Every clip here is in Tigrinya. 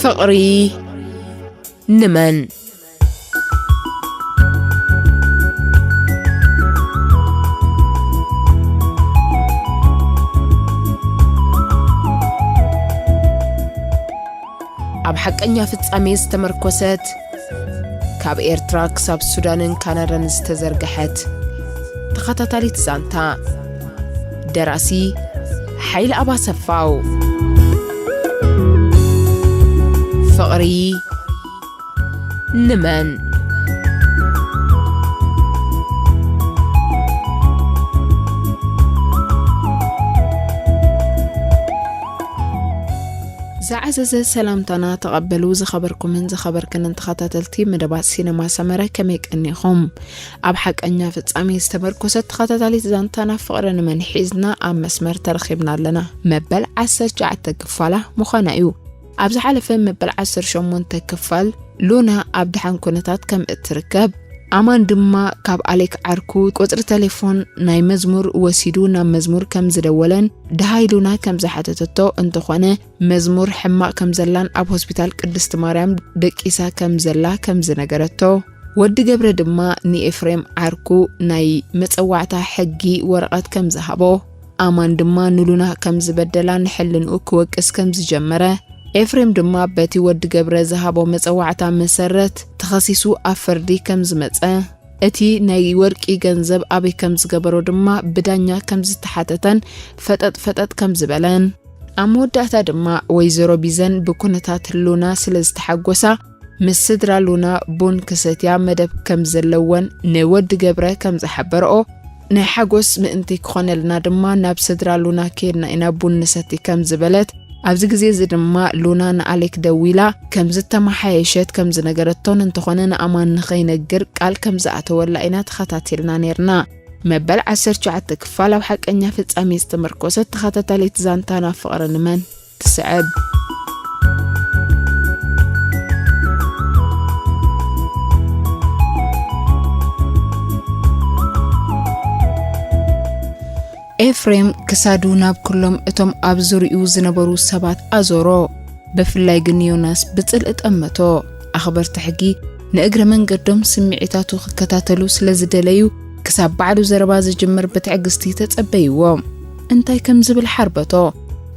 ፍቕሪ ንመን? ኣብ ሓቀኛ ፍጻሜ ዝተመርኮሰት፣ ካብ ኤርትራ ክሳብ ሱዳንን ካናዳን ዝተዘርግሐት ተኸታታሊት ዛንታ። ደራሲ ሓይለ ኣባሰፋው። ፍቕሪ ንመን? ዝዓዘዘ ሰላምታና ተቐበሉ። ዝኸበርኩምን ዝኸበርክንን ተኸታተልቲ መደባት ሲነማ ሰመረ፣ ከመይ ቀኒኹም? ኣብ ሓቀኛ ፍጻሜ ዝተመርኮሰት ተኸታታሊት ዛንታና ፍቕሪ ንመን ሒዝና ኣብ መስመር ተረኺብና ኣለና። መበል ዓሰርተ ትሽዓተ ክፋላ ምዃና እዩ። ኣብ ዝሓለፈ መበል ዓሰርተ ሸሞንተ ክፋል ሉና ኣብ ደሓን ኩነታት ከም እትርከብ፣ ኣማን ድማ ካብ ኣሌክ ዓርኩ ቁጽሪ ቴሌፎን ናይ መዝሙር ወሲዱ ናብ መዝሙር ከም ዝደወለን ደሃይ ሉና ከም ዝሓተተቶ፣ እንተኾነ መዝሙር ሕማቕ ከም ዘላን ኣብ ሆስፒታል ቅድስቲ ማርያም ደቂሳ ከም ዘላ ከም ዝነገረቶ፣ ወዲ ገብረ ድማ ንኤፍሬም ዓርኩ ናይ መጸዋዕታ ሕጊ ወረቐት ከም ዝሃቦ፣ ኣማን ድማ ንሉና ከም ዝበደላ ንሕልንኡ ክወቅስ ከም ዝጀመረ፣ ኤፍሬም ድማ በቲ ወዲ ገብረ ዝሃቦ መጸዋዕታ መሰረት ተኸሲሱ ኣብ ፍርዲ ከም ዝመጸ፣ እቲ ናይ ወርቂ ገንዘብ ኣበይ ከም ዝገበሮ ድማ ብዳኛ ከም ዝተሓተተን ፈጠጥ ፈጠጥ ከም ዝበለን፣ ኣብ መወዳእታ ድማ ወይዘሮ ቢዘን ብኩነታት ሉና ስለ ዝተሓጎሳ፣ ምስ ስድራ ሉና ቡን ክሰትያ መደብ ከም ዘለወን ንወዲ ገብረ ከም ዝሓበረኦ፣ ናይ ሓጎስ ምእንቲ ክኾነልና ድማ ናብ ስድራ ሉና ከይድና ኢና ቡን ንሰቲ ከም ዝበለት፣ ኣብዚ ግዜ እዚ ድማ ሉና ንኣሌክ ደዊላ ከም ዝተመሓየሸት ከም ዝነገረቶን፣ እንተኾነ ንኣማን ንኸይነግር ቃል ከም ዝኣተወላ ኢና ተኸታቲልና ኔርና። መበል ዓሰርተ ትሽዓተ ክፋል ኣብ ሓቀኛ ፍጻሜ ዝተመርኮሰት ተኸታታሊት ዛንታና ፍቕሪ ንመን ትስዕብ። ኤፍሬም ክሳዱ ናብ ኩሎም እቶም ኣብ ዙርያኡ ዝነበሩ ሰባት ኣዞሮ። ብፍላይ ግን ዮናስ ብጽልኢ ጠመቶ። ኣኽበርቲ ሕጊ ንእግረ መንገዶም ስምዒታቱ ክከታተሉ ስለ ዝደለዩ፣ ክሳብ ባዕሉ ዘረባ ዝጅምር ብትዕግስቲ ተጸበይዎ። እንታይ ከም ዝብል ሓርበቶ።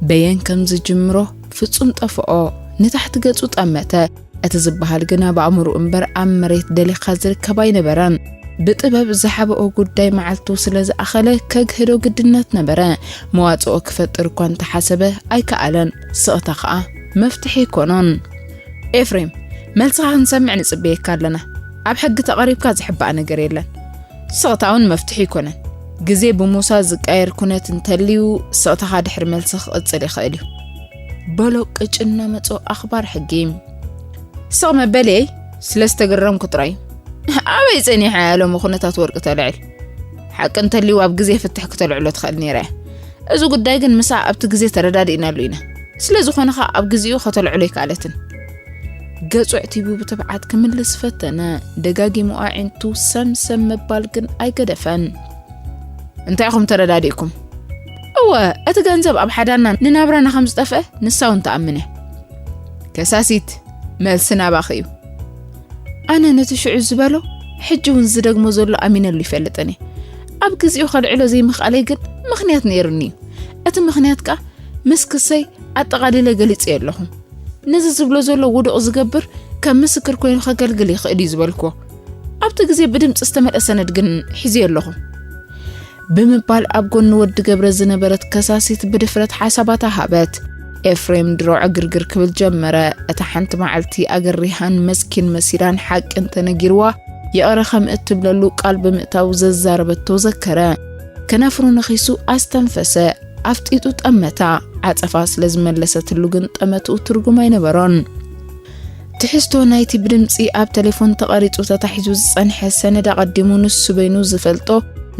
በየን ከም ዝጅምሮ ፍጹም ጠፍኦ። ንታሕቲ ገጹ ጠመተ። እቲ ዝበሃል ግን ኣብ ኣእምሮኡ እምበር ኣብ መሬት ደሊኻ ዝርከብ ኣይነበረን። ብጥበብ ዝሓበኦ ጉዳይ መዓልቱ ስለ ዝኣኸለ ከግህዶ ግድነት ነበረ። መዋጽኦ ክፈጥር እኳ እንተሓሰበ ኣይከኣለን። ስቕታ ኸኣ መፍትሒ ኣይኮኖን። ኤፍሬም፣ መልስኻ ክንሰምዕ ንጽበየካ ኣለና። ኣብ ሕጊ ተቐሪብካ ዝሕባእ ነገር የለን። ስቕታ እውን መፍትሒ ኣይኮነን። ግዜ ብሙሳ ዝቃየር ኩነት እንተልዩ፣ ስቕታኻ ድሕሪ መልሲ ክቕጽል ይኽእል እዩ። በሎ ቅጭ እናመጾ ኣኽባር ሕጊ። ስቕ መበልየይ ስለ ዝተገረምኩ ጥራይ እዩ። ኣበይ ጸኒሓ እያ ሎሚ ኩነታት ወርቂ ተልዕል? ሓቂ እንተልዩ ኣብ ግዜ ፍትሕ ክተልዕሎ ትኽእል ነይራ እያ። እዚ ጉዳይ ግን ምሳ ኣብቲ ግዜ ተረዳዲእናሉ ኢና። ስለ ዝኾነ ኸኣ ኣብ ግዜኡ ከተልዕሎ ኣይከኣለትን። ገጹ ኣዕቲቡ ብትብዓት ክምልስ ፈተነ። ደጋጊሙ ኣዒንቱ ሰምሰም ምባል ግን ኣይገደፈን። እንታይ ኢኹም ተረዳዲእኩም? እወ፣ እቲ ገንዘብ ኣብ ሓዳርና ንናብራና ከም ዝጠፍአ ንሳ እውን ትኣምን እያ። ከሳሲት፣ መልሲ ናባኺ እዩ። ኣነ ነቲ ሽዑ ዝበሎ፣ ሕጂ እውን ዝደግሞ ዘሎ ኣሚነሉ ይፈልጥን እየ። ኣብ ግዜኡ ከልዕሎ ዘይምኽኣለይ ግን ምኽንያት ነይሩኒ እዩ። እቲ ምኽንያት ከኣ ምስ ክሰይ ኣጠቓሊለ ገሊጸዮ ኣለኹ። ነዚ ዝብሎ ዘሎ ውዱቕ ዝገብር ከም ምስክር ኮይኑ ከገልግል ይኽእል እዩ ዝበልክዎ። ኣብቲ ግዜ ብድምጺ ዝተመልአ ሰነድ ግን ሒዘዮ ኣለኹ። ብምባል ኣብ ጎኒ ወዲ ገብረ ዝነበረት ከሳሲት ብድፍረት ሓሳባታ ሃበት። ኤፍሬም ድሮ ዕግርግር ክብል ጀመረ። እታ ሓንቲ መዓልቲ ኣገሪሃን መስኪን መሲላን ሓቂ እንተነጊርዋ ይቕረ ከም እትብለሉ ቃል ብምእታው ዘዛረበቶ ዘከረ። ከናፍሩ ነኺሱ ኣስተንፈሰ። ኣፍጢጡ ጠመታ። ዓጸፋ ስለ ዝመለሰትሉ ግን ጠመትኡ ትርጉም ኣይነበሮን። ትሕዝቶ ናይቲ ብድምጺ ኣብ ቴሌፎን ተቐሪጹ ተታሒዙ ዝጸንሐ ሰነድ ኣቐዲሙ ንሱ በይኑ ዝፈልጦ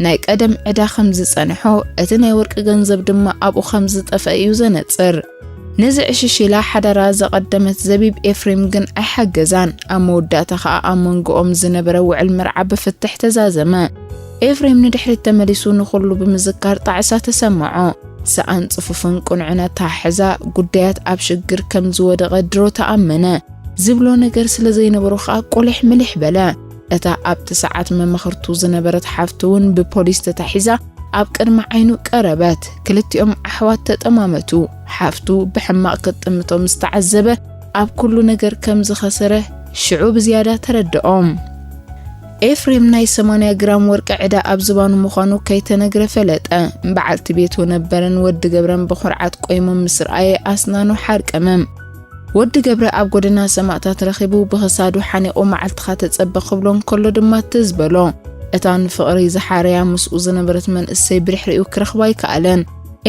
ናይ ቀደም ዕዳ ከም ዝጸንሖ፣ እቲ ናይ ወርቂ ገንዘብ ድማ ኣብኡ ከም ዝጠፍአ እዩ ዘነጽር። ነዚ ዕሽሽ ኢላ ሓዳራ ዘቐደመት ዘቢብ ኤፍሬም ግን ኣይሓገዛን። ኣብ መወዳእታ ኸኣ ኣብ መንጎኦም ዝነበረ ውዕል መርዓ ብፍትሕ ተዛዘመ። ኤፍሬም ንድሕሪት ተመሊሱ ንኹሉ ብምዝካር ጣዕሳ ተሰምዖ። ሰኣን ጽፉፍን ቅኑዕን ኣተሓሕዛ ጉዳያት ኣብ ሽግር ከም ዝወደቐ ድሮ ተኣመነ። ዝብሎ ነገር ስለ ዘይነበሮ ከኣ ቁልሕ ምልሕ በለ። እታ ኣብቲ ሰዓት መማኽርቱ ዝነበረት ሓፍቱ እውን ብፖሊስ ተታሒዛ ኣብ ቅድሚ ዓይኑ ቀረበት። ክልቲኦም ኣሕዋት ተጠማመቱ። ሓፍቱ ብሕማቕ ክትጥምቶ ምስ ተዓዘበ፣ ኣብ ኩሉ ነገር ከም ዝኸሰረ ሽዑ ብዝያዳ ተረድኦም። ኤፍሬም ናይ ሰማንያ ግራም ወርቂ ዕዳ ኣብ ዝባኑ ምዃኑ ከይተነግረ ፈለጠ። በዓልቲ ቤቱ ነበረን ወዲ ገብረን ብኹርዓት ቆይሞም ምስ ረኣየ ኣስናኑ ሓርቀመ። ወዲ ገብረ ኣብ ጎደና ሰማእታት ረኺቡ ብኽሳዱ ሓኒቑ መዓልትኻ ተጸበ ክብሎ እንከሎ ድማ ትዝ በሎ። እታ ንፍቕሪ ዝሓረያ ምስኡ ዝነበረት መንእሰይ ብድሕሪኡ ክረኽባ ኣይከኣለን።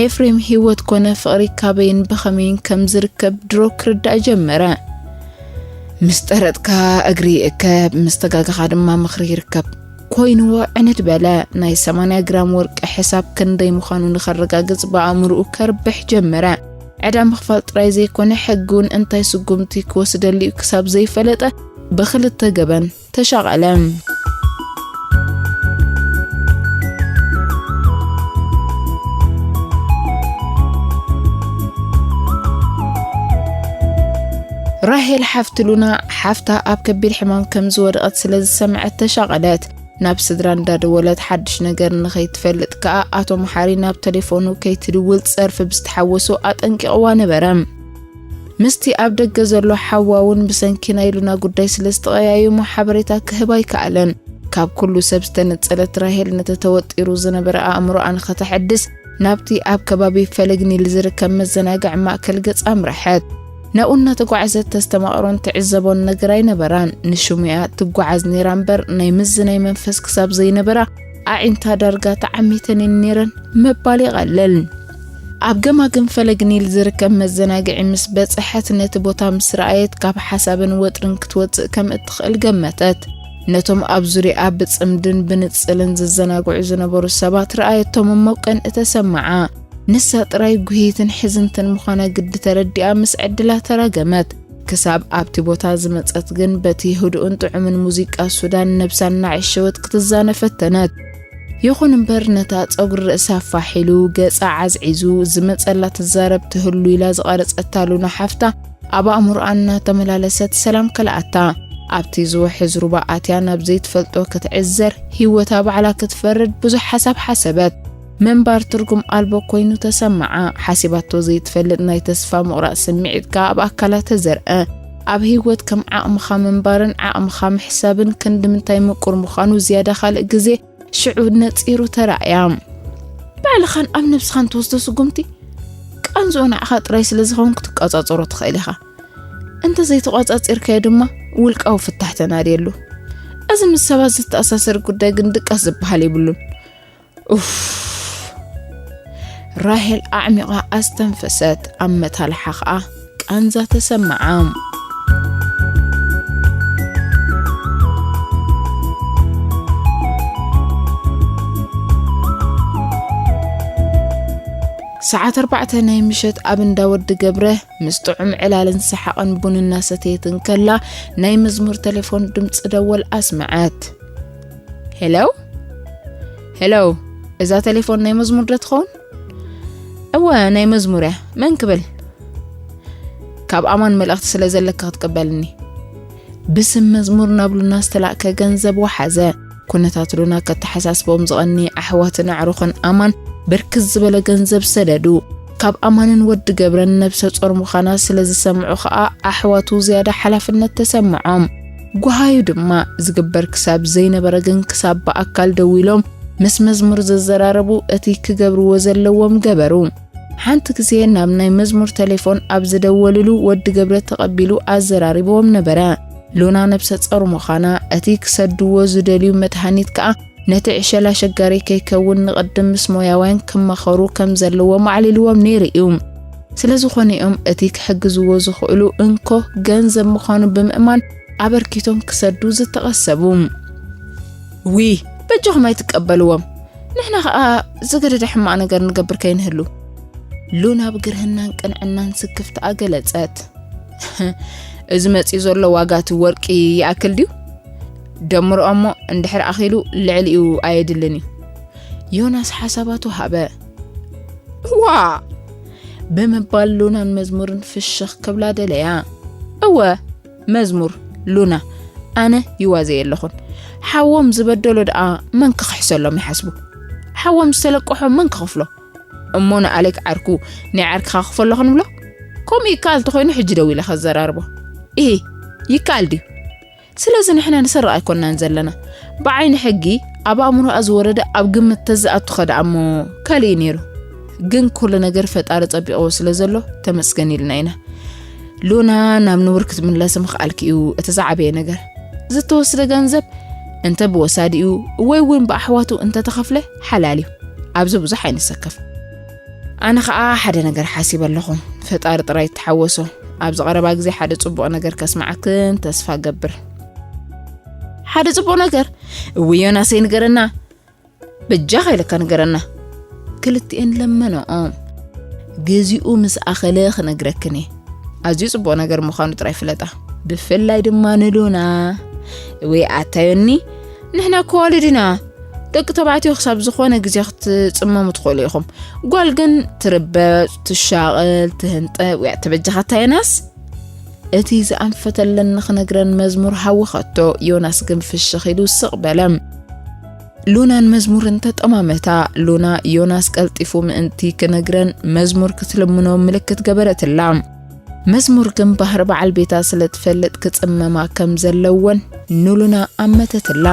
ኤፍሬም ህይወት ኮነ ፍቕሪ ካበይን ብኸመይን ከም ዝርከብ ድሮ ክርዳእ ጀመረ። ምስ ጠረጥካ እግሪ ይእከብ፣ ምስ ተጋገኻ ድማ ምኽሪ ይርከብ። ኮይንዎ ዕንድ በለ። ናይ ሰማንያ ግራም ወርቂ ሕሳብ ክንደይ ምዃኑ ንኸረጋግጽ ብኣእምርኡ ከርብሕ ጀመረ። ዕዳ ምኽፋል ጥራይ ዘይኮነ፣ ሕጊ እውን እንታይ ስጉምቲ ክወስደሉ እዩ ክሳብ ዘይፈለጠ ብኽልተ ገበን ተሻቐለ። ራሄል ሓፍቲ ሉና፣ ሓፍታ ኣብ ከቢድ ሕማም ከም ዝወደቐት ስለ ዝሰምዐት ተሻቐለት። ናብ ስድራ እንዳደወለት ሓድሽ ነገር ንኸይትፈልጥ ከኣ ኣቶ መሓሪ ናብ ተሌፎኑ ከይትድውል ጸርፊ ብዝተሓወሶ ኣጠንቂቕዋ ነበረ። ምስቲ ኣብ ደገ ዘሎ ሓዋ እውን ብሰንኪ ናይ ሉና ጉዳይ ስለ ዝተቐያየሙ ሓበሬታ ክህብ ኣይከኣለን። ካብ ኩሉ ሰብ ዝተነጸለት ራሄል ነቲ ተወጢሩ ዝነበረ ኣእምሮኣ ንኸተሐድስ ናብቲ ኣብ ከባቢ ፈለግ ኒል ዝርከብ መዘናግዒ ማእከል ገጻ ኣምረሐት። ናብኡ እናተጓዕዘት ተስተማቕሮን ትዕዘቦን ነገር ኣይነበራን። ንሽሙያ ትጓዓዝ ነይራ እምበር ናይ ምዝናይ መንፈስ ክሳብ ዘይነበራ ኣዒንታ ዳርጋ ተዓሚተን እየን ነይረን ምባል ይቐልል። ኣብ ገማግም ፈለግ ኒል ዝርከብ መዘናግዒ ምስ በጽሐት ነቲ ቦታ ምስ ረኣየት ካብ ሓሳብን ወጥርን ክትወጽእ ከም እትኽእል ገመተት። ነቶም ኣብ ዙርያኣ ብጽምድን ብንጽልን ዝዘናግዑ ዝነበሩ ሰባት ረኣየቶም እሞ ቅንኢ ተሰምዓ። ንሳ ጥራይ ጉህይትን ሕዝንትን ምዃና ግዲ ተረዲኣ ምስ ዕድላ ተራገመት። ክሳብ ኣብቲ ቦታ ዝመጸት ግን በቲ ህዱእን ጥዑምን ሙዚቃ ሱዳን ነብሳ እናዕሸወት ክትዛነ ፈተነት። ይኹን እምበር ነታ ጸጉሪ ርእሳ ኣፋሕ ኢሉ፣ ገጻ ዓዝዒዙ፣ ዝመጸላ ትዛረብ ትህሉ ኢላ ዝቐረጸታ ሉና ሓፍታ ኣብ ኣእምሮኣ እናተመላለሰት ሰላም ከልኣታ። ኣብቲ ዝውሕዝ ሩባ ኣትያ ናብ ዘይትፈልጦ ክትዕዘር፣ ህይወታ ባዕላ ክትፈርድ ብዙሕ ሓሳብ ሓሰበት። ምንባር ትርጉም ኣልቦ ኮይኑ ተሰምዓ። ሓሲባቶ ዘይትፈልጥ ናይ ተስፋ ምቑራጽ ስምዒት ከኣ ኣብ ኣካላ ተዘርአ። ኣብ ህይወት ከም ዓቕምኻ ምንባርን ዓቕምኻ ምሕሳብን ክንዲ ምንታይ ምቁር ምዃኑ ዝያዳ ካልእ ግዜ ሽዑ ነጺሩ ተራእያ። ባዕልኻን ኣብ ነብስኻን ትወስዶ ስጉምቲ ቃንዝኡ ንዓኻ ጥራይ ስለ ዝኸውን ክትቆጻጸሮ ትኽእል ኢኻ። እንተ ዘይተቋጻጺርካዮ ድማ ውልቃዊ ፍታሕ ተናድየሉ። እዚ ምስ ሰባት ዝተኣሳሰር ጉዳይ ግን ድቃስ ዝበሃል የብሉን። ኡፍ። ራሄል ኣዕሚቓ ኣስተንፈሰት፣ ኣብ መታልሓ ኸኣ ቃንዛ ተሰምዓ። ሰዓት ኣርባዕተ ናይ ምሸት ኣብ እንዳ ወዲ ገብረ ምስ ጥዑም ዕላልን ሰሓቕን ቡን እናሰተየት እንከላ ናይ መዝሙር ቴሌፎን ድምፂ ደወል ኣስመዐት። ሄሎ? ሄሎ? እዛ ቴሌፎን ናይ መዝሙር ዶ ትኸውን? እወ፣ ናይ መዝሙር እያ። መን ክብል? ካብ ኣማን መልእኽቲ ስለ ዘለካ ክትቅበልኒ። ብስም መዝሙር ናብ ሉና ዝተላእከ ገንዘብ ወሓዘ። ኩነታት ሉና ከተሓሳስቦም ዝቐኒ ኣሕዋትን ኣዕሩኽን ኣማን ብርክት ዝበለ ገንዘብ ሰደዱ። ካብ ኣማንን ወዲ ገብረን ነብሰ ጾር ምዃና ስለ ዝሰምዑ ኸኣ ኣሕዋቱ ዝያዳ ሓላፍነት ተሰምዖም። ጓሃዩ ድማ ዝግበር ክሳብ ዘይነበረ ግን ክሳብ ብኣካል ደዊሎም ምስ መዝሙር ዝዘራረቡ እቲ ክገብርዎ ዘለዎም ገበሩ። ሓንቲ ግዜ ናብ ናይ መዝሙር ቴሌፎን ኣብ ዝደወልሉ ወዲ ገብረ ተቐቢሉ ኣዘራሪብዎም ነበረ። ሉና ነብሰ ጾር ምዃና፣ እቲ ክሰድዎ ዝደልዩ መድሃኒት ከኣ ነቲ ዕሸል ኣሸጋሪ ከይከውን ንቕድም ምስ ሞያውያን ክመኸሩ ከም ዘለዎም ኣዕሊልዎም ነይሩ እዩ። ስለ ዝኾነ እዮም እቲ ክሕግዝዎ ዝኽእሉ እንኮ ገንዘብ ምዃኑ ብምእማን ኣበርኪቶም ክሰዱ ዝተቐሰቡ። ዊ፣ በጃኹም ኣይትቀበልዎም። ንሕና ኸኣ ዝገደደ ሕማቕ ነገር ንገብር ከይንህሉ። ሉና ብግርህናን ቅንዕናን ስክፍትኣ ገለጸት። እዚ መጺኡ ዘሎ ዋጋ እቲ ወርቂ ይኣክል ድዩ? ደምርኦ እሞ እንድሕር ኣኺሉ ልዕሊኡ ኣየድልን እዩ። ዮናስ ሓሳባቱ ሃበ። ዋ ብምባል ሉናን መዝሙርን ፍሽኽ ክብላ ደለያ። እወ መዝሙር፣ ሉና፣ ኣነ ይዋዘ የለኹን። ሓዎም ዝበደሎ ደኣ መን ክኽሕሰሎም ይሓስቡ? ሓዎም ዝተለቀሖ መን ክኸፍሎ? እሞ ንኣሌክ ዓርኩ ናይ ዓርክኻ ክፈሎ ክንብሎ? ከምኡ ይከኣል ተኾይኑ ሕጂ ደው ኢለ ከዘራርቦ። ኢሂ፣ ይከኣል ድዩ? ስለዚ ንሕና ንሰርቕ ኣይኮናን ዘለና። ብዓይኒ ሕጊ ኣብ ኣእምሮኣ ዝወረደ ኣብ ግምት ተዝኣቱ ኸ ደኣ እሞ ካልእ እዩ ነይሩ። ግን ኩሉ ነገር ፈጣሪ ጸቢቕዎ ስለ ዘሎ ተመስገን ኢልና ኢና። ሉና ናብ ንቡር ክትምለስ ምኽኣልኪ እዩ እቲ ዝዓበየ ነገር። ዝተወስደ ገንዘብ እንተ ብወሳዲኡ ወይ እውን ብኣሕዋቱ እንተ ተኸፍለ ሓላል እዩ። ኣብዚ ብዙሕ ኣይንሰከፍ። ኣነ ኸኣ ሓደ ነገር ሓሲበ ኣለኹ። ፈጣሪ ጥራይ ይተሓወሶ። ኣብዚ ቀረባ ግዜ ሓደ ጽቡቕ ነገር ከስምዓክን ተስፋ ገብር። ሓደ ጽቡቕ ነገር? እውይ ዮናሰይ ንገረና። በጃኻ ኢለካ ንገረና። ክልቲኤን ለመነኦ። ግዚኡ ምስ ኣኸለ ክነግረክን እየ። ኣዝዩ ጽቡቕ ነገር ምዃኑ ጥራይ ፍለጣ። ብፍላይ ድማ ንሉና። ወይ ኣታዮኒ፣ ንሕና እኮ ኣዋልድ ኢና። ደቂ ተባዕትዮ ክሳብ ዝኾነ ግዜ ክትጽመሙ ትኽእሉ ኢኹም። ጓል ግን ትርበጽ፣ ትሻቐል፣ ትህንጠ፣ ወይ ተበጃኻ ኣታዮናስ? እቲ ዝኣንፈተለን ንኽነግረን መዝሙር ሃወኸቶ። ዮናስ ግን ፍሽኽ ኢሉ ስቕ በለ። ሉናን መዝሙርን ተጠማመታ። ሉና ዮናስ ቀልጢፉ ምእንቲ ክነግረን መዝሙር ክትልምኖ ምልክት ገበረትላ። መዝሙር ግን ባህሪ በዓል ቤታ ስለ ትፈልጥ ክጽመማ ከም ዘለወን ንሉና ኣመተትላ።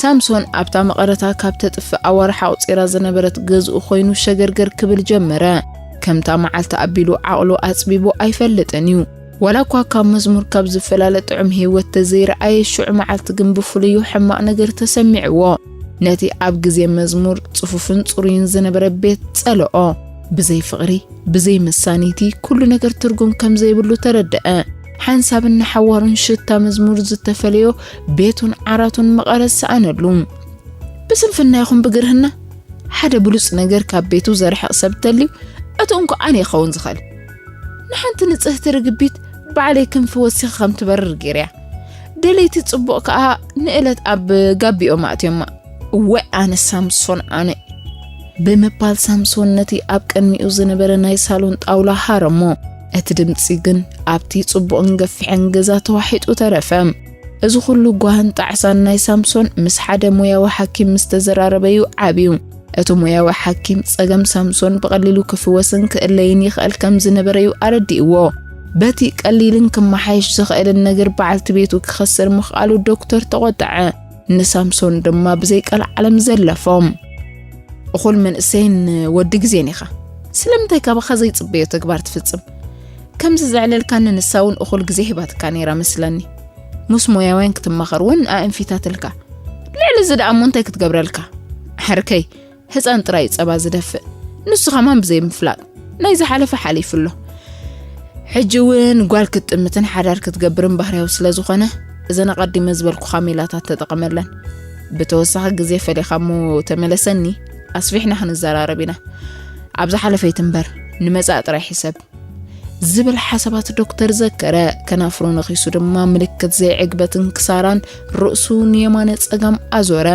ሳምሶን ኣብታ መቐረታ ካብ ተጥፍእ ኣዋርሕ ኣቑጺራ ዝነበረት ገዝኡ ኮይኑ ሸገርገር ክብል ጀመረ። ከምታ መዓልቲ ኣቢሉ ዓቕሉ ኣጽቢቡ ኣይፈልጥን እዩ። ዋላ እኳ ካብ መዝሙር ካብ ዝፈላለ ጥዑም ህይወት ተዘይረኣየ፣ ሽዑ መዓልቲ ግን ብፍሉዩ ሕማቕ ነገር ተሰሚዕዎ። ነቲ ኣብ ግዜ መዝሙር ጽፉፍን ጽሩይን ዝነበረ ቤት ጸልኦ። ብዘይ ፍቕሪ፣ ብዘይ መሳኒቲ ኩሉ ነገር ትርጉም ከም ዘይብሉ ተረደአ። ሓንሳብን ንሓዋሩን ሽታ መዝሙር ዝተፈለዮ ቤቱን ዓራቱን መቐረት ሰኣነሉ። ብስንፍና ይኹን ብግርህና ሓደ ብሉጽ ነገር ካብ ቤቱ ዘርሕቕ ሰብ ተልዩ፣ እቲ እንኮ ኣነ ይኸውን ዝኽእል። ንሓንቲ ንጽህቲ ርግቢት ባዕለይ ክንፊ ወሲኸ ከም ትበርር ገይረያ። ደለይቲ ጽቡቕ ከኣ ንእለት ኣብ ጋቢኦም ኣእትዮማ። እወ ኣነ ሳምሶን ኣነ። ብምባል ሳምሶን ነቲ ኣብ ቅድሚኡ ዝነበረ ናይ ሳሎን ጣውላ ሃረሞ። እቲ ድምጺ ግን ኣብቲ ጽቡቕን ገፊሕን ገዛ ተዋሒጡ ተረፈ። እዚ ኩሉ ጓህን ጣዕሳን ናይ ሳምሶን ምስ ሓደ ሞያዊ ሓኪም ምስ ተዘራረበዩ ዓብዩ። እቲ ሞያዊ ሓኪም ጸገም ሳምሶን ብቐሊሉ ክፍወስን ክእለይን ይኽእል ከም ዝነበረዩ ኣረዲእዎ። በቲ ቀሊልን ክመሓየሽ ዝኽእልን ነገር በዓልቲ ቤቱ ክኸስር ምኽኣሉ ዶክተር ተቖጠዐ። ንሳምሶን ድማ ብዘይ ቀልዓለም ዘለፎም። እኹል መንእሰይን ወዲ ግዜን ኢኻ። ስለምንታይ ካባኻ ዘይጽበዮ ተግባር ትፍጽም? ከምዚ ዘዕለልካኒ ንሳ እውን እኹል ግዜ ሂባትካ ነይራ መስለኒ። ምስ ሞያውያን ክትማኸር እውን ኣእንፊታትልካ። ልዕሊ እዚ ደኣ እሞ እንታይ ክትገብረልካ? ዓርከይ፣ ህፃን ጥራይ ጸባ ዝደፍእ። ንሱ ኸማን ብዘይ ምፍላጥ ናይ ዝሓለፈ ሓሊፉ ኣሎ። ሕጂ እውን ጓል ክትጥምትን ሓዳር ክትገብርን ባህርያዊ ስለ ዝኾነ፣ እዘን ኣቐዲመ ዝበልኩኻ ሜላታት ተጠቐመለን። ብተወሳኺ ግዜ ፈሊኻ እሞ ተመለሰኒ፣ ኣስፊሕና ክንዘራረብ ኢና። ኣብ ዝሓለፈ ይትንበር፣ ንመጻኢ ጥራይ ሕሰብ። ዝብል ሓሳባት ዶክተር ዘከረ፣ ከናፍሩ ነኺሱ ድማ ምልክት ዘይዕግበትን ክሳራን ርእሱ ንየማነ ጸጋም ኣዞረ።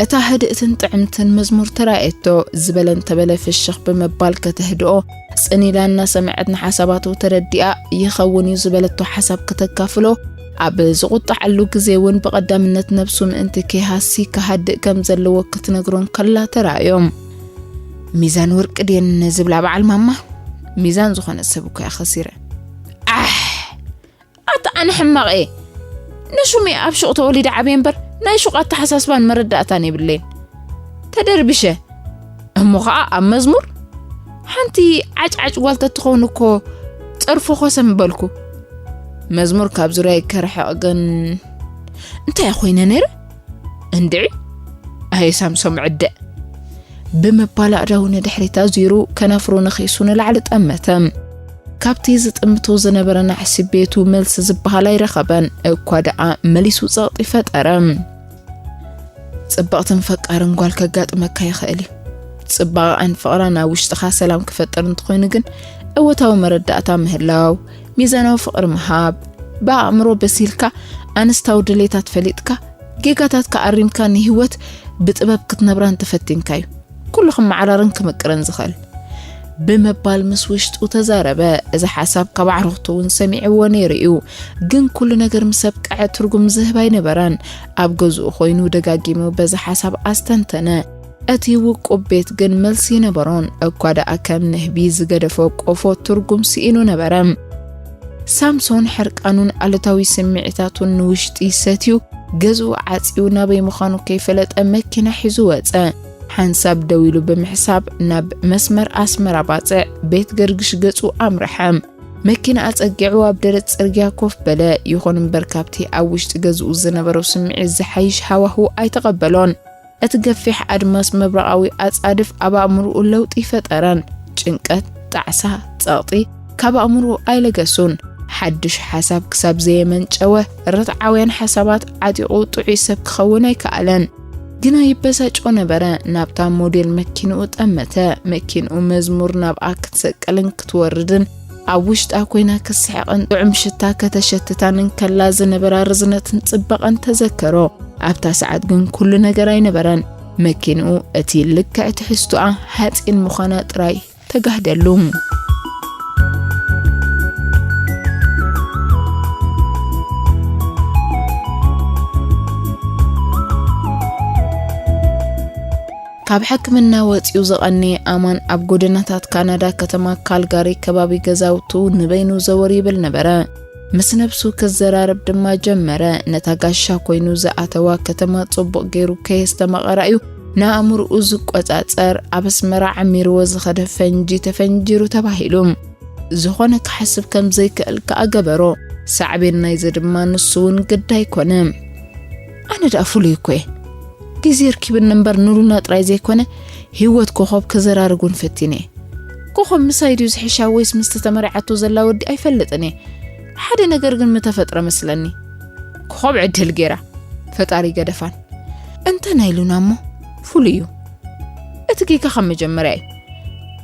እታ ህድእትን ጥዕምትን መዝሙር ተራእየቶ፣ ዝበለ እንተበለ ፍሽኽ ብምባል ከተህድኦ ጽን ኢላ እናሰምዐት ንሓሳባቱ ተረዲኣ፣ ይኸውን እዩ ዝበለቶ ሓሳብ ክተካፍሎ፣ ኣብ ዝቑጣዓሉ ግዜ እውን ብቐዳምነት ነብሱ ምእንቲ ከይሃሲ ክሃድእ ከም ዘለዎ ክትነግሮ እንከላ ተራእዮ። ሚዛን ወርቂ ድየን ዝብላ በዓል ማማ? ሚዛን ዝኾነ ሰብ እኮ እያ ከሲረ። ኣሕ! ኣታ ኣነ ሕማቕ እየ። ንሹም እየ ኣብ ሹቕ ተወሊደ ዓብየ እምበር ናይ ሹቕ ኣተሓሳስባን መረዳእታን የብለይን። ተደርቢሸ። እሞ ኸዓ ኣብ መዝሙር ሓንቲ ዓጭዓጭ ጓል ተትኸውን እኮ ጸርፎ ኮሰ ምበልኩ። መዝሙር ካብ ዙርያይ ከርሕቕ ግን እንታይ ኮይነ ነይረ? እንድዒ ኣየ ሳምሶም ዕደ። ብምባል ኣእዳዉ ንድሕሪት ኣዙሩ ከናፍሩ ነኺሱ ንላዕሊ ጠመተ። ካብቲ ዝጥምቶ ዝነበረ ናዕሲ ቤቱ መልሲ ዝበሃል ኣይረኸበን። እኳ ደኣ መሊሱ ጸቕጢ ፈጠረ። ጽብቕትን ፈቃርን ጓል ከጋጥመካ ይኽእል እዩ። ጽባቐኣን ፍቕራን ኣብ ውሽጥኻ ሰላም ክፈጥር እንተኾይኑ ግን እወታዊ መረዳእታ ምህላው፣ ሚዛናዊ ፍቕሪ ምሃብ፣ ብኣእምሮ በሲልካ ኣንስታዊ ድሌታት ፈሊጥካ፣ ጌጋታትካ ኣሪምካ ንህይወት ብጥበብ ክትነብራን ተፈቲንካ እዩ ኩሉ ክመዓራርን ክምቅርን ዝኽእል። ብምባል ምስ ውሽጡ ተዛረበ። እዚ ሓሳብ ካብ ኣዕሩኽቱ እውን ሰሚዕዎ ነይሩ እዩ። ግን ኩሉ ነገር ምስ ኣብቅዐ ትርጉም ዝህብ ኣይነበረን። ኣብ ገዝኡ ኮይኑ ደጋጊሙ በዚ ሓሳብ ኣስተንተነ። እቲ ውቁብ ቤት ግን መልሲ ይነበሮን። እኳ ደኣ ከም ንህቢ ዝገደፎ ቆፎ ትርጉም ስኢኑ ነበረ። ሳምሶን ሕርቃኑን ኣሉታዊ ስምዒታቱን ንውሽጢ ሰትዩ፣ ገዝኡ ዓጽዩ ናበይ ምዃኑ ከይፈለጠ መኪና ሒዙ ወጸ። ሓንሳብ ደው ኢሉ ብምሕሳብ ናብ መስመር ኣስመራ ባጽዕ ቤት ገርግሽ ገጹ ኣምርሐ። መኪና ኣጸጊዑ ኣብ ደረት ጽርግያ ኮፍ በለ። ይኹን እምበር ካብቲ ኣብ ውሽጢ ገዝኡ ዝነበረው ስምዒት ዝሓይሽ ሃዋህው ኣይተቐበሎን። እቲ ገፊሕ ኣድማስ መብረቓዊ ኣጻድፍ ኣብ ኣእምሮኡ ለውጢ ፈጠረን። ጭንቀት፣ ጣዕሳ፣ ጸቕጢ ካብ ኣእምሮኡ ኣይለገሱን። ሓድሽ ሓሳብ ክሳብ ዘየመንጨወ ርትዓውያን ሓሳባት ዓጢቑ ጥዑይ ሰብ ክኸውን ኣይከኣለን። ግና ይበሳጮ ነበረ። ናብታ ሞዴል መኪንኡ ጠመተ። መኪንኡ መዝሙር ናብኣ ክትሰቅልን ክትወርድን ኣብ ውሽጣ ኮይና ክስሕቕን ጥዑም ሽታ ከተሸትታን እንከላ ዝነበራ ርዝነትን ጽባቐን ተዘከሮ። ኣብታ ሰዓት ግን ኩሉ ነገር ኣይነበረን። መኪንኡ እቲ ልክዕ ትሕዝቶኣ ሓጺን ምዃና ጥራይ ተጋህደሉ። ካብ ሕክምና ወጺኡ ዝቐነየ ኣማን ኣብ ጎደናታት ካናዳ ከተማ ካልጋሪ ከባቢ ገዛውቱ ንበይኑ ዘወር ይብል ነበረ። ምስ ነብሱ ክዘራረብ ድማ ጀመረ። ነታ ጋሻ ኮይኑ ዝኣተዋ ከተማ ጽቡቕ ገይሩ ከየስተማቐራ እዩ ንኣእምሮኡ ዝቆጻጸር። ኣብ ኣስመራ ዓሚርዎ ዝኸደ ፈንጂ ተፈንጂሩ ተባሂሉ። ዝኾነ ክሓስብ ከም ዘይክእል ከኣ ገበሮ። ሳዕቤን ናይዚ ድማ ንሱ እውን ግዳ ኣይኮነ። ኣነ ደኣ ፍሉይ እኮ እየ። ግዜ ርኪብኒ እምበር ንሉና ጥራይ ዘይኮነ ህይወት ኮኾብ ክዘራርግ እውን ፈቲነ እየ። ኮኾብ ምሳይ ድዩ ዝሕሻ ወይስ ምስቲ ተመሪዓቶ ዘላ ወዲ ኣይፈልጥን እየ። ሓደ ነገር ግን ምተፈጥረ መስለኒ። ኮኾብ ዕድል ገይራ ፈጣሪ ገደፋን። እንተ ናይ ሉና እሞ ፍሉይ እዩ። እቲ ጌጋ ካብ መጀመርያ እዩ።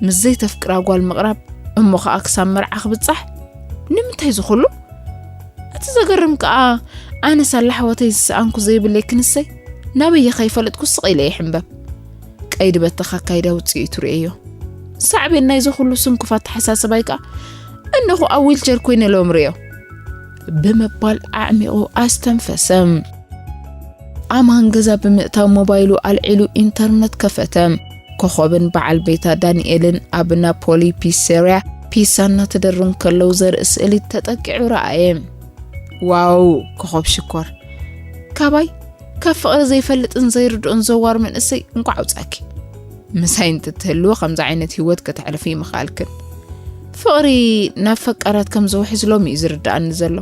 ምስ ዘይተፍቅራ ጓል ምቕራብ እሞ ኸኣ ክሳብ መርዓ ክብጻሕ ንምንታይ ዝኹሉ? እቲ ዘገርም ከኣ ኣነ ሳላ ኣሕዋተይ ዝሰኣንኩ ዘይብለይ ክንሰይ ናበየ ከይፈለጥኩ ስቕ ኢለ ይሕንበብ። ቀይዲ በተኻ ኣካይዳ ውጽኢቱ ርእየዮ። ሳዕቤን ናይዚ ኩሉ ስንኩፍ ኣተሓሳስባይ ከኣ እነኹ ኣብ ዊልቸር ኮይነ ሎም ርእዮ ብምባል ኣዕሚቑ ኣስተንፈሰ። ኣማን ገዛ ብምእታው ሞባይሉ ኣልዒሉ ኢንተርነት ከፈተ። ኮኾብን በዓል ቤታ ዳንኤልን ኣብ ናፖሊ ፒሰርያ ፒሳ እናተደሩ እንከለዉ ዘርኢ ስእሊ ተጠቂዑ ረኣየ። ዋው፣ ኮኾብ ሽኮር! ካባይ ካብ ፍቕሪ ዘይፈልጥን ዘይርድኦን ዘዋር መንእሰይ እንቋዕ ኣውጻእኪ። ምሳይ እንትትህልዎ ከምዚ ዓይነት ህይወት ከተሕልፊ ይምኽኣልክን። ፍቕሪ ናብ ፈቃራት ከም ዝውሕዝ ሎሚ እዩ ዝርድኣኒ ዘሎ።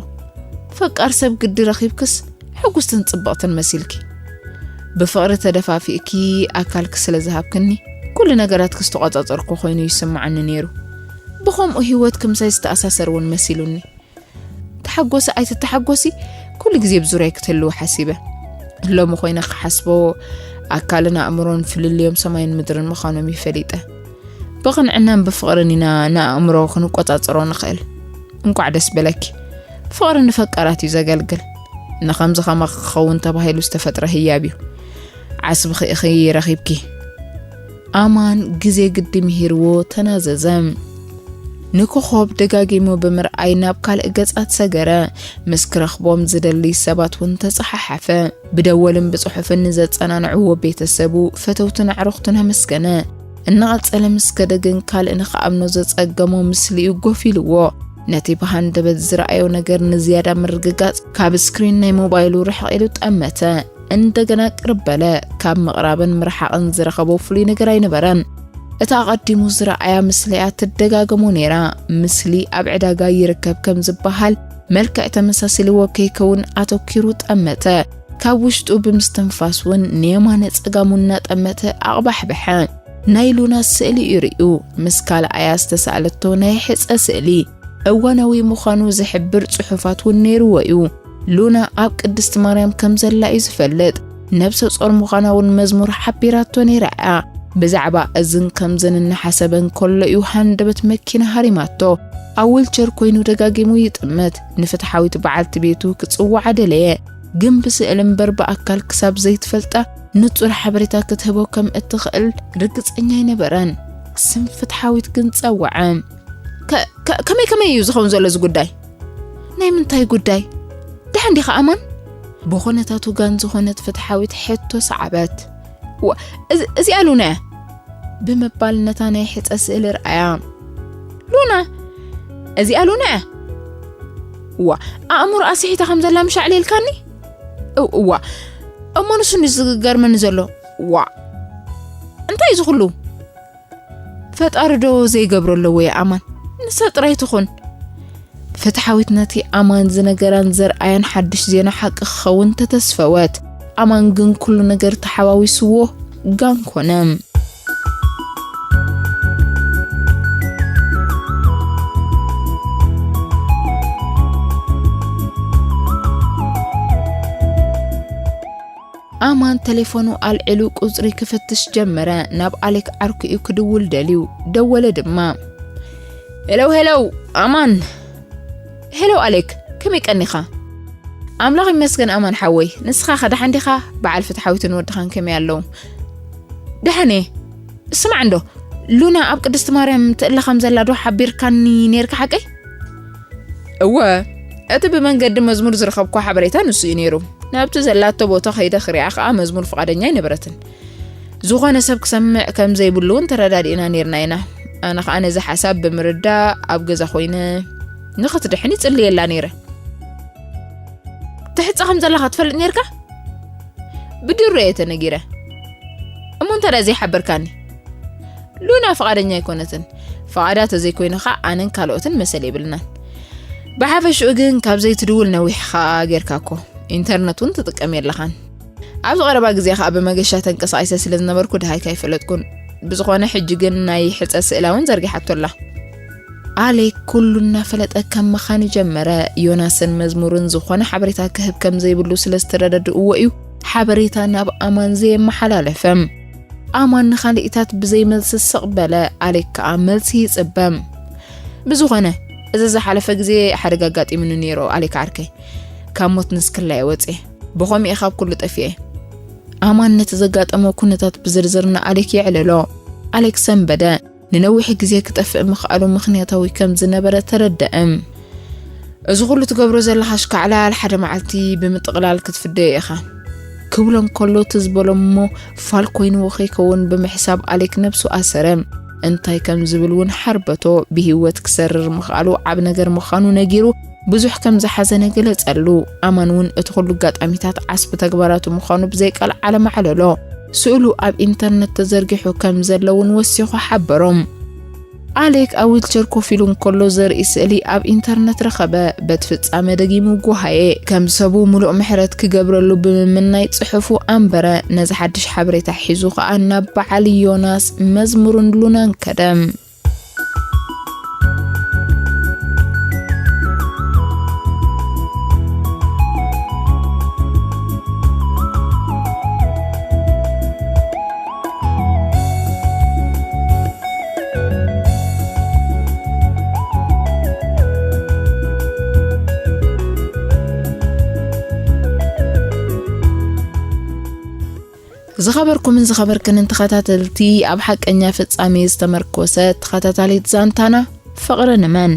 ፈቃር ሰብ ግዲ ረኺብክስ ሕጉስትን ጽብቕትን መሲልኪ። ብፍቕሪ ተደፋፊእኪ ኣካልኪ ስለ ዝሃብክኒ ኩሉ ነገራትኪ ዝተቖጻጸርኩ ኮይኑ ይስምዓኒ ነይሩ። ብኸምኡ ህይወትኪ ምሳይ ዝተኣሳሰር እውን መሲሉኒ። ተሓጎሲ ኣይትተሓጎሲ ኩሉ ግዜ ብዙርያይ ክትህልዊ ሓሲበ። ሎሚ ኮይነ ክሓስቦ ኣካልን ኣእምሮን ፍልልዮም ሰማይን ምድርን ምዃኖም እዩ ፈሊጠ። ብቕንዕናን ብፍቕርን ኢና ንኣእምሮ ክንቆጻጸሮ ንኽእል። እንቋዕ ደስ በለኪ። ፍቕሪ ንፈቃራት እዩ ዘገልግል። ንኸምዚ ኸማኺ ክኸውን ተባሂሉ ዝተፈጥረ ህያብ እዩ። ዓስብኺ ኢኺ ረኺብኪ። ኣማን ግዜ ግዲ ምሂርዎ ተናዘዘ። ንኮኾብ ደጋጊሙ ብምርኣይ ናብ ካልእ ገጻት ሰገረ። ምስ ክረኽቦም ዝደሊ ሰባት እውን ተጸሓሓፈ። ብደወልን ብጽሑፍን ንዘጸናንዕዎ ቤተሰቡ፣ ፈተውትን ኣዕሩኽቱን ኣመስገነ። እናቐጸለ ምስ ከደ ግን ካልእ ንኽኣምኖ ዘጸገሞ ምስሊኡ ጎፍ ኢልዎ። ነቲ ብሃንደበት ዝረኣዮ ነገር ንዝያዳ ምርግጋጽ ካብ ስክሪን ናይ ሞባይሉ ርሕቕ ኢሉ ጠመተ። እንደገና ቅርብ በለ። ካብ ምቕራብን ምርሓቕን ዝረኸቦ ፍሉይ ነገር ኣይነበረን። እታ ኣቐዲሙ ዝረኣያ ምስሊኣ ትደጋገሞ ነይራ። ምስሊ ኣብ ዕዳጋ ይርከብ ከም ዝበሃል መልክዕ ተመሳሲልዎ ከይከውን ኣተኪሩ ጠመተ። ካብ ውሽጡ ብምስትንፋስ እውን ንየማነ ጸጋሙ እናጠመተ ኣቕባሕብሐ። ናይ ሉና ስእሊ እዩ ርእዩ። ምስ ካልኣያ ዝተሳእለቶ ናይ ሕጸ ስእሊ። እዋናዊ ምዃኑ ዝሕብር ጽሑፋት እውን ነይርዎ እዩ። ሉና ኣብ ቅድስቲ ማርያም ከም ዘላ እዩ ዝፈልጥ። ነብሰ ጾር ምዃና እውን መዝሙር ሓቢራቶ ነይራ እያ። ብዛዕባ እዝን ከምዝን እናሓሰበ እንከሎ እዩ ሃንደበት መኪና ሃሪማቶ። ኣብ ዊልቸር ኮይኑ ደጋጊሙ ይጥምት። ንፍትሓዊት በዓልቲ ቤቱ ክጽውዓ ደለየ፣ ግን ብስእሊ እምበር ብኣካል ክሳብ ዘይትፈልጣ ንጹር ሓበሬታ ክትህቦ ከም እትኽእል ርግጸኛ ኣይነበረን። ስም ፍትሓዊት ግን ጸውዐ። ከ- ከ- ከመይ ከመይ እዩ ዝኸውን ዘሎ እዚ ጉዳይ? ናይ ምንታይ ጉዳይ? ደሓን ዲኻ ኣማን? ብኹነታቱ ጋን ዝኾነት ፍትሓዊት ሕቶ ሰዓበት። እዚኣ ሉና እያ ብምባል ነታ ናይ ሕፀ ስእሊ ርኣያ። ሉና? እዚኣ ሉና እያ? ዋ፣ ኣእምሮኣ ስሒታ ከም ዘላ ምሻዕል ኢልካኒ? እዋ፣ እሞ ንሱ ዝገርመኒ ዘሎ። ዋ፣ እንታይ እዚ ኩሉ? ፈጣሪ ዶ ዘይገብሮ ኣለዎ? ኣማን፣ ንሳ ጥራይ ትኹን። ፍትሓዊት ነቲ ኣማን ዝነገራን ዘርኣያን ሓድሽ ዜና ሓቂ ክኸውን ተተስፈወት። ኣማን ግን ኩሉ ነገር ተሓዋዊስዎ ጋን ኮነ። ኣማን ተሌፎኑ ኣልዒሉ ቁጽሪ ክፍትሽ ጀመረ። ናብ ኣሌክ ዓርኩ እዩ ክድውል ደልዩ። ደወለ ድማ። ሄለው ሄለው፣ ኣማን። ሄለው ኣሌክ፣ ከመይ ቀኒኻ? ኣምላኽ ይመስገን ኣማን ሓወይ፣ ንስኻ ከ ደሓን ዲኻ? በዓል ፍትሓዊትን ወድኻን ከመይ ኣለዉ? ደሓን እየ። ስማዕ እንዶ፣ ሉና ኣብ ቅድስቲ ማርያም ትእለ ከም ዘላ ዶ ሓቢርካኒ ነይርካ ሓቀይ? እወ፣ እቲ ብመንገዲ መዝሙር ዝረኸብኩ ሓበሬታ ንሱ እዩ ነይሩ። ናብቲ ዘላቶ ቦታ ከይደ ክሪኣ ከኣ መዝሙር ፍቓደኛ ኣይነበረትን። ዝኾነ ሰብ ክሰምዕ ከም ዘይብሉ እውን ተረዳዲእና ነይርና ኢና። ኣነ ከኣ ነዚ ሓሳብ ብምርዳእ ኣብ ገዛ ኮይነ ንኽትድሕን ይጽልየላ ነይረ። ትሕጸ ከም ዘለኻ ትፈልጥ ነይርካ? ብድሮ እየ ተነጊረ። እሞ እንታይ ደኣ ዘይሓበርካኒ? ሉና ፍቓደኛ ኣይኮነትን። ፍቓዳ ተዘይኮይኑ ኸኣ ኣነን ካልኦትን መሰል የብልናን። ብሓፈሽኡ ግን ካብ ዘይትድውል ነዊሕኻ ጌርካ እኮ። ኢንተርነት እውን ትጥቀም የለኻን። ኣብዚ ቀረባ ግዜ ኸኣ ብመገሻ ተንቀሳቒሰ ስለ ዝነበርኩ ደሃይካ ኣይፈለጥኩን። ብዝኾነ ሕጂ ግን ናይ ሕጸ ስእላ እውን ዘርጊሓቶ ኣላ። ኣሌክ ኩሉ እናፈለጠ ከም ምኻን ጀመረ። ዮናስን መዝሙርን ዝኾነ ሓበሬታ ክህብ ከም ዘይብሉ ስለ ዝተረደድእዎ እዩ ሓበሬታ ናብ ኣማን ዘየመሓላለፈ። ኣማን ንኻልኢታት ብዘይ መልሲ ስቕ በለ። ኣሌክ ከኣ መልሲ ይጽበ። ብዝኾነ፣ እዚ ዝሓለፈ ግዜ ሓደጋ ኣጋጢሙኒ ነይሩ፣ ኣሌክ ዓርከይ። ካብ ሞት ንስክላ እየ ወጽየ። ብኸምኡ እየ ካብ ኩሉ ጠፊኤ። ኣማን ነቲ ዘጋጠሞ ኩነታት ብዝርዝር ንኣሌክ የዕለሎ። ኣሌክ ሰንበደ። ንነዊሕ ግዜ ክጠፍእ ምኽኣሉ ምኽንያታዊ ከም ዝነበረ ተረደአ። እዚ ኩሉ ትገብሮ ዘለኻ ኣሽካዕላል ሓደ መዓልቲ ብምጥቕላል ክትፍደዮ ኢኻ። ክብሎ እንከሎ ትዝበሎ እሞ ፋል ኮይንዎ ከይከውን ብምሕሳብ ኣሌክ ነብሱ ኣሰረ። እንታይ ከም ዝብል እውን ሓርበቶ። ብህይወት ክሰርር ምኽኣሉ ዓብ ነገር ምዃኑ ነጊሩ ብዙሕ ከም ዝሓዘነ ገለጸሉ። ኣማን እውን እቲ ኩሉ ኣጋጣሚታት ዓስቢ ተግባራቱ ምዃኑ ብዘይቃል ዓለማዕለሎ። ስእሉ ኣብ ኢንተርነት ተዘርጊሑ ከም ዘሎ እውን ወሲኹ ሓበሮም። ኣሌክ ኣብ ዊልቸር ኮፍ ኢሉ እንከሎ ዘርኢ ስእሊ ኣብ ኢንተርነት ረኸበ። በቲ ፍጻመ ደጊሙ ጓሃየ። ከም ሰቡ ምሉእ ምሕረት ክገብረሉ ብምምናይ ጽሑፉ ኣንበረ። ነዚ ሓድሽ ሓበሬታ ሒዙ ኸኣ ናብ በዓል ዮናስ መዝሙርን ሉናን ከደ። ዝኸበርኩምን ዝኸበርክንን ተኸታተልቲ፣ ኣብ ሓቀኛ ፍጻሜ ዝተመርኮሰ ተኸታታሊት ዛንታና ፍቕሪ ንመን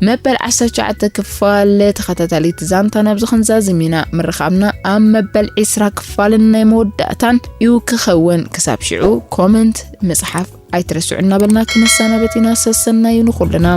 መበል ዓሰርተ ትሽዓተ ክፋል ተኸታታሊት ዛንታና ኣብዚ ክንዛዝም ኢና። ምርኻብና ኣብ መበል ዕስራ ክፋልን ናይ መወዳእታን እዩ ክኸውን። ክሳብ ሽዑ ኮመንት ምጽሓፍ ኣይትረስዑ እናበልና ክንሰናበት ኢና። ሰሰናዩ ንኹልና።